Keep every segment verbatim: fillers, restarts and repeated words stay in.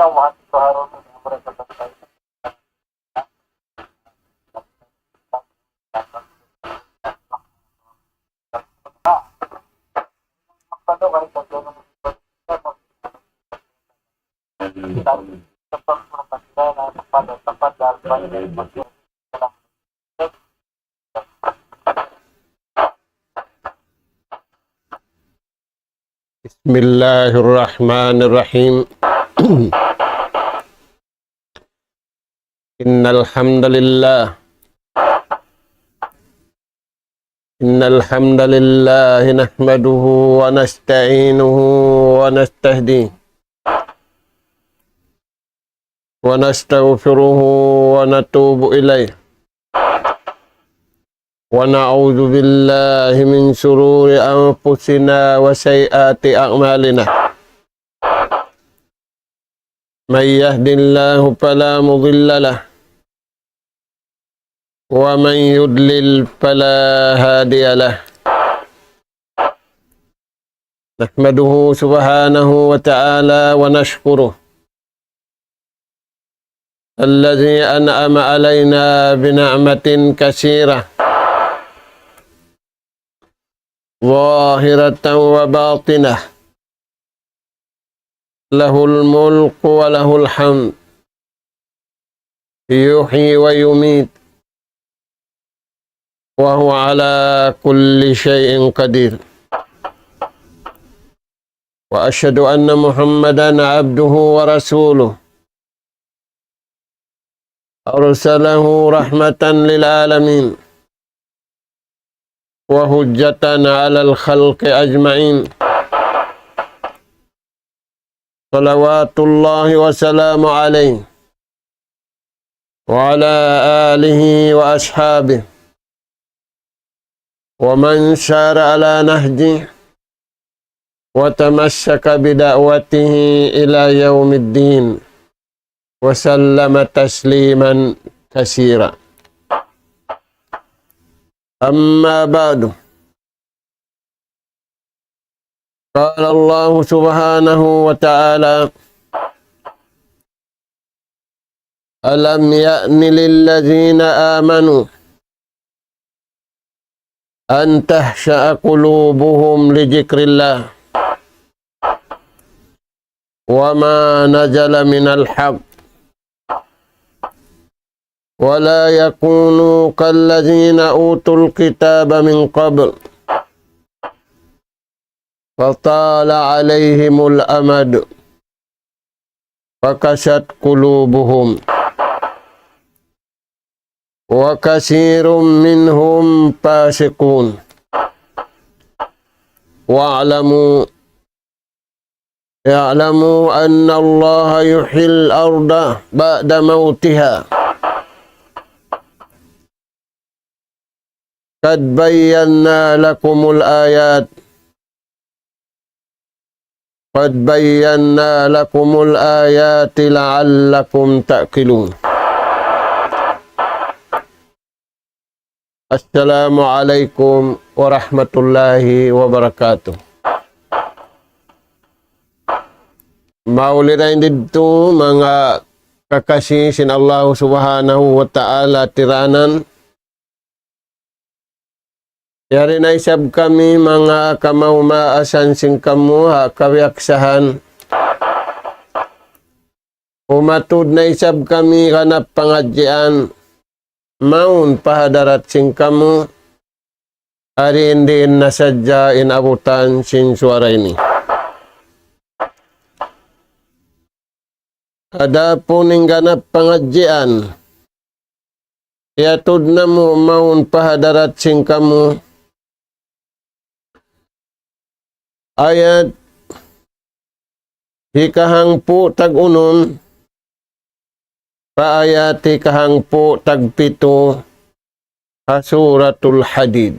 بسم الله الرحمن الرحيم. إن الحمد لله، إن الحمد لله نحمده ونستعينه ونستهديه ونستغفره ونتوب إليه، ونعوذ بالله من شرور أنفسنا وسيئات أعمالنا. من يهد الله فلا مضل له، ومن يضلل فلا هادي له. نحمده سبحانه وتعالى ونشكره، الذي أنعم علينا بنعمة كثيرة ظاهرة وباطنة، له الملك وله الحمد، يحيي ويميت، وهو على كل شيء قدير. وأشهد أن محمدا عبده ورسوله، أرسله رحمة للعالمين وحجة على الخلق أجمعين، صلوات الله وسلامه عليه وعلى آله وأصحابه ومن سار على نهجه وتمسك بدعوته إلى يوم الدين، وسلم تسليما كثيرا. أما بعد، قال الله سبحانه وتعالى: ألم يأن للذين آمنوا أن تخشع قلوبهم لذكر الله وما نزل من الحق ولا يكونوا كالذين أوتوا الكتاب من قبل فطال عليهم الأمد فقست قلوبهم وكثير منهم فاسقون. واعلموا، اعلموا أن الله يحيي الأرض بعد موتها قد بينا لكم الآيات، قد بينا لكم الآيات لعلكم تعقلون. السلام عليكم ورحمة الله وبركاته. Mauli dayn didtu manga kakasi sin Allah Subhanahu wa Ta'ala tiranan. Yari na isab kami manga kamaas-maasan sin kamu ha kawiyaksahan. Umatud na isab kami ganap pangadjian mawn pa hadarat sin kamu. Ari in diin na sadja in abutan sin suwara ini. Adapun in ganap pangadjian, iyatud namu' mawn pa hadarat sin kamu. Ayat hikahangpu' tag-unum, pa ayat hikahangpu' tagpitu ha Suratul Hadid.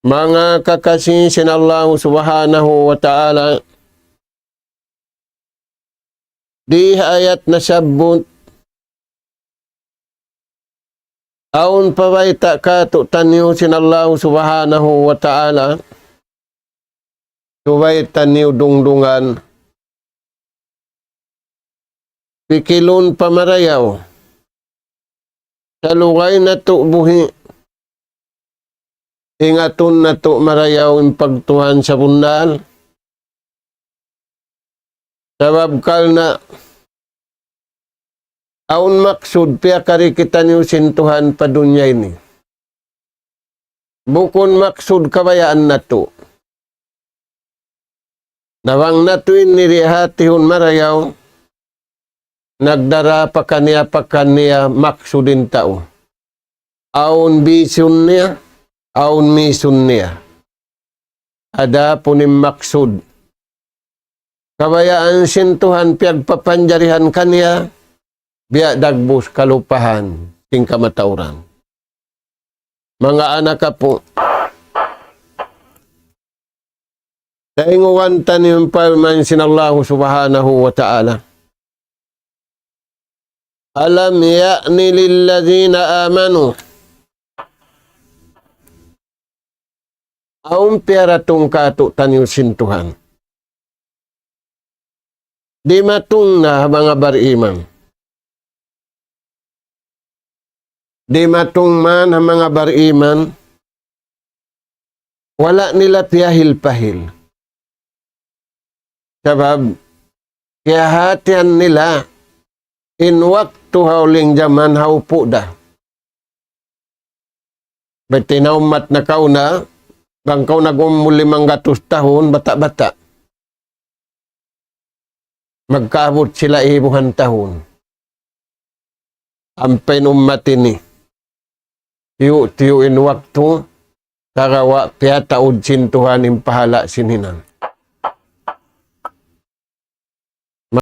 Manga kakasi sin Allah Subhanahu wa Ta'ala, di ha ayat nasabbut, awn pabayta' kātu'niyu sin Allah Subhanahu wa Ta'ala, Subay taniyu dungdungan. Pikilun pa marayaw. Salugay natu' buhi'. Ingatun natu' marayaw in pagtuhan sabunnal. Sabab karna' awn maksud piyakari kitaniyu sin Tuhan pa dunya ini. Bukun maksud kabayaan natu'. Na bang natu' ini di' hatihun marayaw, nagdara pakaniya-pakaniya maksud in tau. Awn bisun niya, awn misun niya. Adapun in maksud kabayaan sin Tuhan piyagpapanjarihan kaniya, biya' dagbus kalupahan sin kamatauran. Manga anak apu', taingugan taniyu in parman sin Allahu Subhanahu wa Ta'ala. ألم يأن للذين آمنوا. Awn piyaratung kātu'niyu sin Tuhan. Dimatung na ha manga bariman. Dimatung man ha manga bariman. Wala' nila piyahil-pahil. Sabab, kiyahatihan nila in waktu ha uling jaman ha upu' da. Biya' na ummat nakauna, bang kaw nag-umul limanggatus tahun, bata'-bata'. Magkaabut sila ibuhan tahun. Ampa in ummat ini. Tiyu'-tiyu' in waktu, sagawa' piyataud sin Tuhan in pahala' sin hinang.